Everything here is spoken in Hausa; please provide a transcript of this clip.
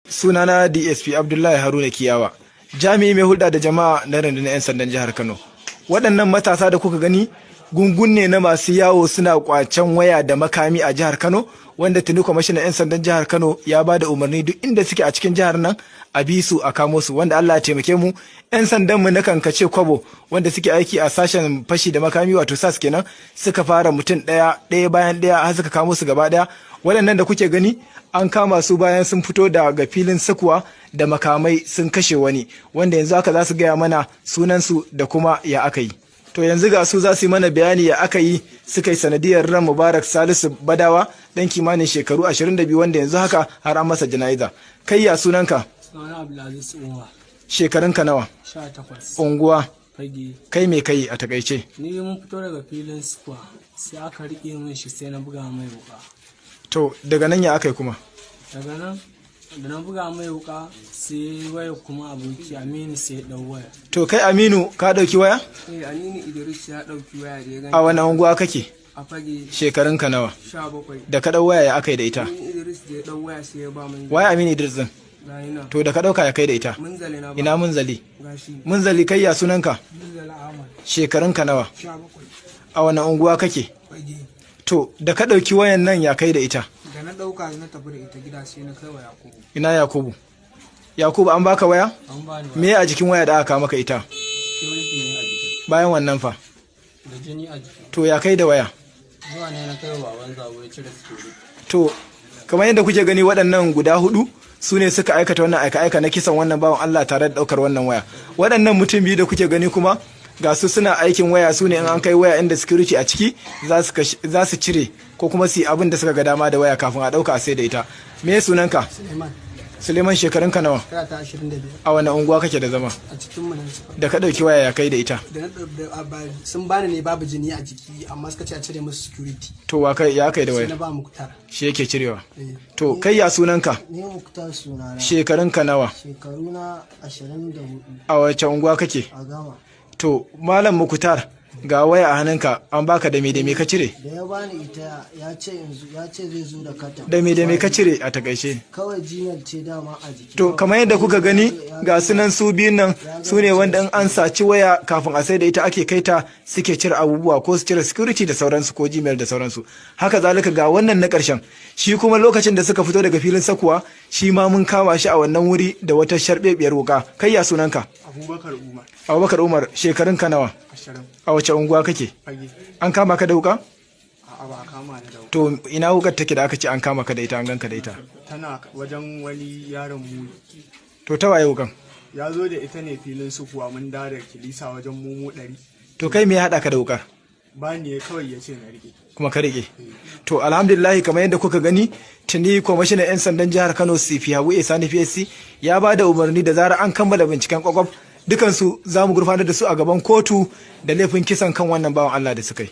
Sunana DSP Abdullahi Haruna Kiyawa, jami'i mai hulɗa da jama'a na rundunar 'yan sandan jihar Kano. Waɗannan matasa da kuka gani gungun ne na masu yawo suna kwacen waya da makami a jihar Kano, wanda tuni kwamishinan 'yan sandan jihar Kano ya ba da umarni duk inda suke a cikin jihar nan a bi su a kamo su, wanda Allah ya taimake mu, 'yan sandan mu na kankace kwabo wanda suke aiki a sashen fashi da makami, wato SAS kenan, suka fara mutum ɗaya ɗaya bayan ɗaya har suka kamo su gaba ɗaya. Waɗannan da kuke gani an kama su bayan sun fito daga filin sukuwa da makamai sun kashe wani, wanda yanzu haka za su gaya mana sunansu da kuma ya aka yi. To yanzu ga su za su yi mana bayani ya aka yi suka yi sanadiyar ran Mubarak Salisu Badawa, dan kimanin shekaru 22, wanda yanzu haka har an masa jana'iza. Kai, ya sunanka? Sunana Abdulaziz Umar. Shekarunka nawa? 18. Unguwa? Fage. Kai, me kai a takaice? Ni mun fito daga filin square, sai aka riƙe min shi, sai na buga mai wuka. To daga nan ya aka yi kuma? Daga nan da na buga mai wuka, sai waya kuma aboki Aminu sai ya ɗau waya. To kai Aminu, ka ɗauki waya? Eh, Aminu Idris ya ɗauki waya da ya gani. A wani unguwa kake? A Fage. Shekarunka nawa? 17. Da ka ɗau waya, ya aka yi da ita? Aminu Idris da ya ɗau waya, sai ya ba mun. Waye Aminu Idris din? Gayi nan. To da ka ɗauka, ya kai da ita? Munzali na ba. Ina Munzali? Gashi. Munzali, kai ya sunanka? Munzali Ahmad. Shekarunka nawa? 17. A wani unguwa kake? Fage. To da ka ɗauki wayan nan, ya kai da ita? Da na ɗauka na tafi da ita gida, sai na kai wa Yakubu. Ina Yakubu? Yakubu, an baka waya? An bani waya. Me a jikin waya da aka kawo maka ita? Security ne a jikin. Bayan wannan fa? Da jini a jiki. To ya kai da waya? Zuwa ne na kai wa baban Zabo, ya cire security. To kamar yadda kuke gani, waɗannan guda hudu su ne suka aikata wannan aika-aika na kisan wannan bawan Allah tare da ɗaukar wannan waya. Waɗannan mutum biyu da kuke gani kuma, ga su suna aikin waya, su ne in an kai waya inda security a ciki za su cire ko kuma su yi abin da suka ga dama da waya kafin a ɗauka a sai da ita. Me sunanka? Suleiman. Suleiman, shekarunka nawa? Shekara ta 25. A wani unguwa kake da zama? A cikin mu nan. Da ka ɗauki waya, ya kai da ita? Da na sun bani ne babu jini a jiki, amma suka ce a cire musu security. To wa kai ya kai da Sai waya? na ba Muktar. Shi yake cirewa. To kai, ya sunanka? Ni Muktar sunana. Shekarunka nawa? Shekaru na 24. A wace unguwa kake? A Gama. To Malam Mukutar, ga waya a hannunka an baka, da me da me ka cire? Da ya bani ita, ya ce yanzu ya ce zai zo da kata. Da me da me ka cire a takaice? Kawai Gmail ce dama a jiki. To kamar yadda kuka gani, ga sunan su biyun nan, su ne wanda in an saci waya kafin a sai da ita ake kai ta suke cire abubuwa, ko su cire security da sauransu, ko Gmail da sauransu. Haka zalika ga wannan na ƙarshen, shi kuma lokacin da suka fito daga filin sakuwa, shi ma mun kama shi a wannan wuri da wata sharbebiyar wuka. Kai, ya sunanka? Abubakar Umar. Abubakar Umar, shekarun ka nawa? 20. A wace unguwa kake? Fage. An kama ka da wuka? A'a, ba a kama ni da. To ina wukar take da aka ce an kama ka da ita, an ganka da ita? Tana wajen wani yaron mu. To ta waye wukan? Ya zo da ita ne filin sukuwa, mun da da kilisa wajen mumu 100. To kai, me ya haɗa ka da wukar? Ba ni ya kawai ya ce na rike. Kuma ka rike. To alhamdulillah, kamar yadda kuka gani, tuni kwamishinan 'yan sandan jihar Kano, CP Habu A Sani PSC, ya ba da umarni da zarar an kammala binciken kwakwaf, dukansu za mu gurfanar da su a gaban kotu da laifin kisan kan wannan bawan Allah da suka yi.